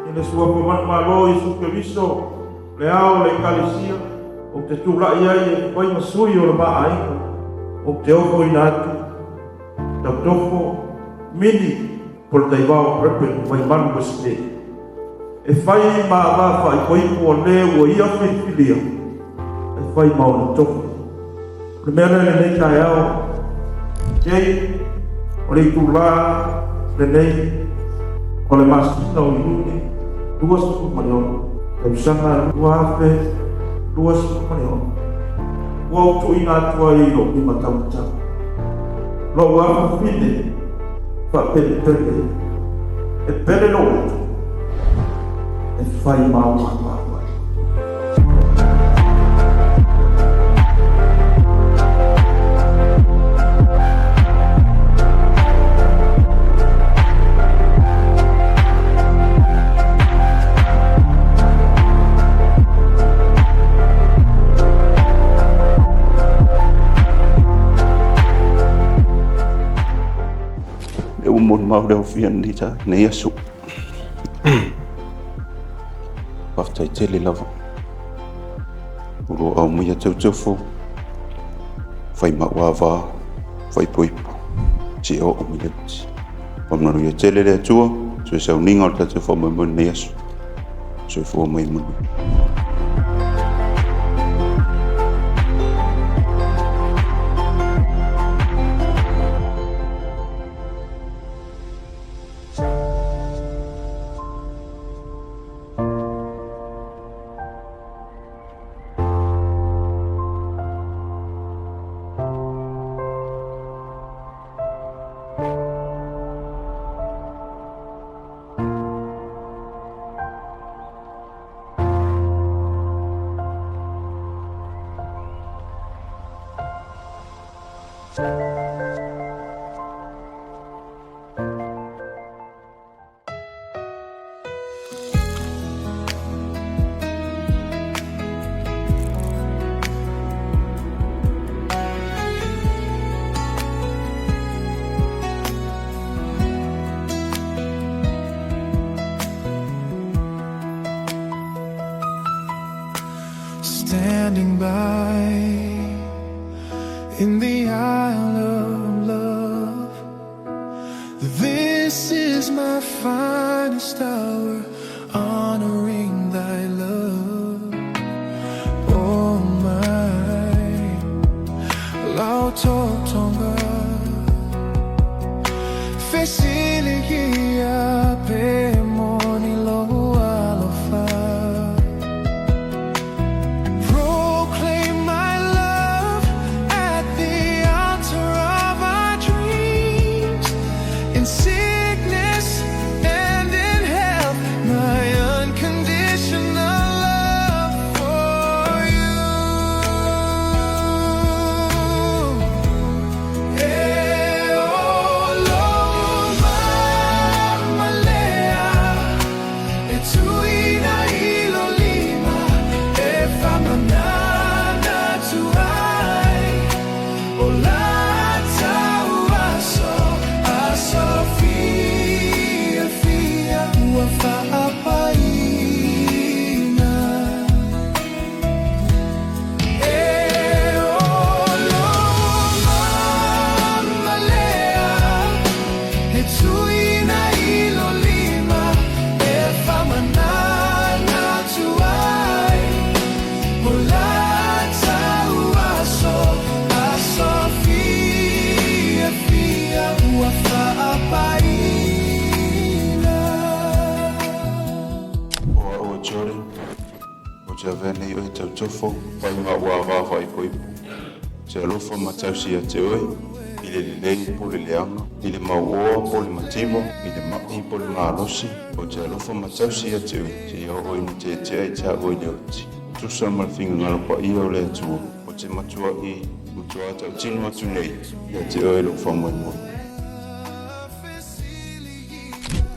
I le Suafa manumalo o Iesu Keriso, le Ao o le Ekalesia, ou te tulai ai e fai ma sui o le ma aiga, ou te ofoina atu Tautofo Mini Polataivao Reverend Vaimalu Wesley e fai ma ava faaipoipo o le ua ia filifilia e fai ma ona tofi. O le mea lea i lenei taeao, Jay, o le itulā lenei o le masina o Iuni 26, tausaga 2026, ua ou tuuina atu ai i lou lima taumatau, lou afafine faapelepele e pele lou utu e fai ma ou ava. Lea ua molimau le aofia lenei aso. Faafetai tele lava. O lo o aumaia Tautofo, fai ma ava, faaipoipo, seia oo mai le oti. Faamanuia tele le Atua, toe sauniga o le tatou faamoemoe i lenei aso. Soifua ma ia manuia. Standing by in the aisle of love, this is my finest hour, honoring thy love. Oh my, Lautotoga, Fesiligia pe moni lo alofa. Proclaim my love at the altar of our dreams. In sickness and in health, my unconditional love for you. E o lo mamalea, e tuuina i lou lima, e faamanatu atu ai, o latou aso, aso fiafia ua faapaina. E o lo mamalea, e tuuina i lou lima, e faamanatu atu ai, o latou aso, aso fiafia ua faapaina. O au o Jordan, ou te avea nei oe Tautofo, fai ma ou ava faaipoipo. Ou te alofa ma tausi ia te oe, i le lelei po o le leaga, i le mauoa po o le mativa, i le ma'i po o le malosi, ou te alofa ma tausi ia te oe, seia oo ina teetea i te au i le oti. Tusa ma le finagalo paia o le Atua, ou te matua'i matuā tautino atu nei ia te oe lou faamoemoe.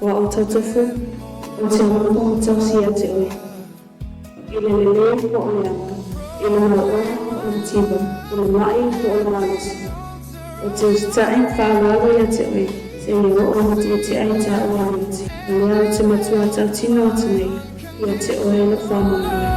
O au Tautofo, ou te alofa ma tausi ia te oe, i le lelei po o le leaga, i le mauoa po o le mativa, i le ma'i po o le malosi. Ou te usitai ma faaaloalo ia te oe. Seia oo ma tietie ai tāua mate. O lea ou te matua tautino atu nei ia te oe lou faamoemoe.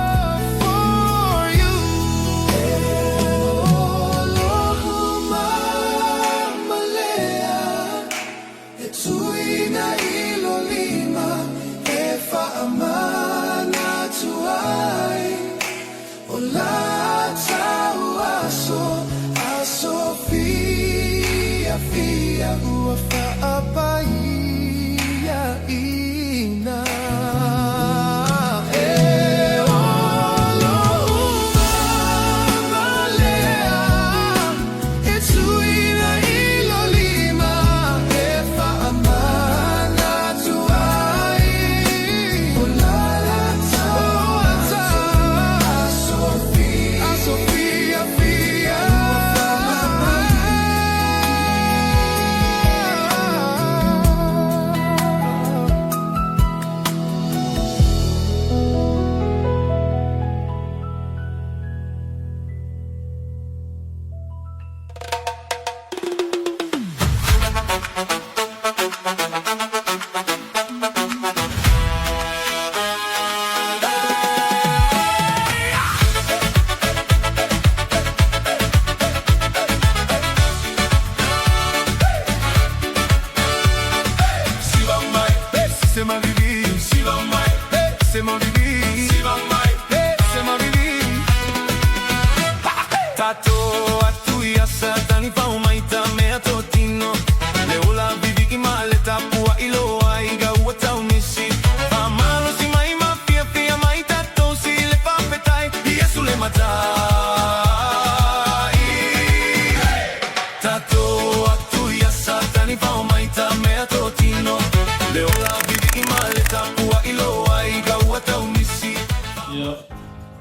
Ia,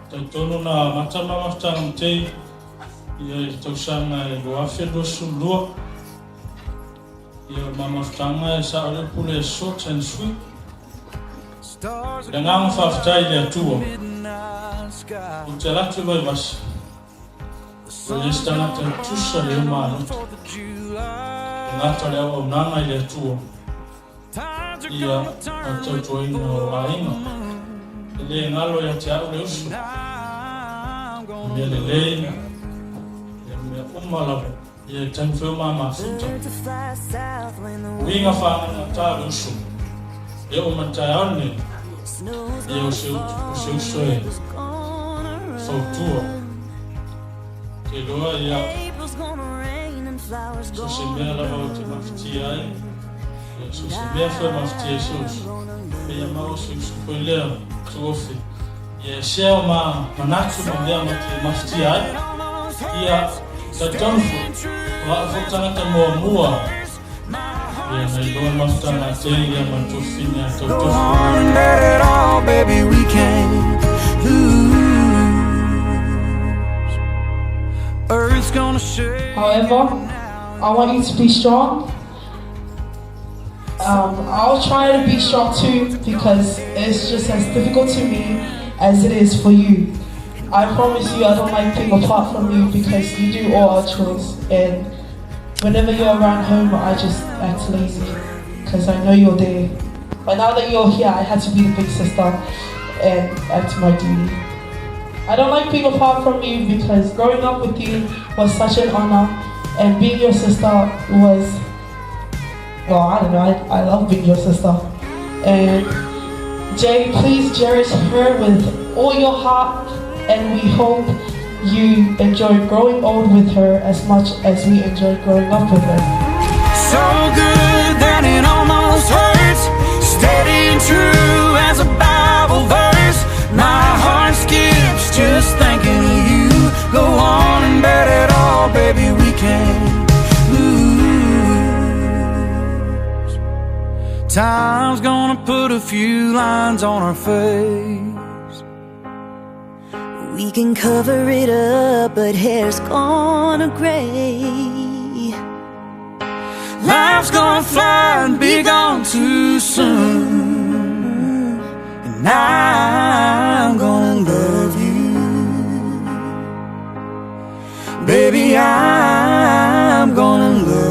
talitonu na amata ma mafutaga ma Jay ia i le tausaga e 2022. Ia, o le ma mafutaga e sa'o le upu lea short and sweet. I le agaga faafetai i le Atua, ou te alu atu i Vaivase, ua i ai se tagata e tusa le uma aloto, e gata le auaunaga i le Atua, ia ma le tautuaina o aiga. E le galo ia te au le uso, i mea lelei, ia mea uma lava, ia i taimi foi o ma mafuta. Uiga faagagata le uso, e oo mai le taeao lenei, ia o se o se uso e fautua. Te iloa ia, so se mea lava ou te mafatia ai, ia so se mea foi e mafatia ai se uso, pei a maua se uso foi lea tuofe. Ia e share o ma manatu ma mea ma te mafatia ai. Ia, talitonu foi, o a'u foi tagata muamua, ia na iloa le mafutaga a Jay ia ma le tofina Go tautofo. on and bet it all, baby, we can't lose. Earth's gonna shake. However, I want you to be strong. I'll try to be strong too because it's just as difficult to me as it is for you. I promise you I don't like being apart from you because you do all our chores, and whenever you're around home I just act lazy because I know you're there. But now that you're here, I had to be the big sister and act my duty. I don't like being apart from you because growing up with you was such an honor, and being your sister was, well, I don't know, I love being your sister. And Jay, please cherish her with all your heart, and we hope you enjoy growing old with her as much as we enjoy growing up with her. So good that it almost hurts. Steady and true as a Bible verse. My heart skips just thinking of you. Go on and bet it all, baby, we can't lose. Time's gonna put a few lines on our face. We can cover it up, but hair's gonna gray. Life's gonna fly and be gone too soon. And I'm gonna love you. Baby, I'm gonna love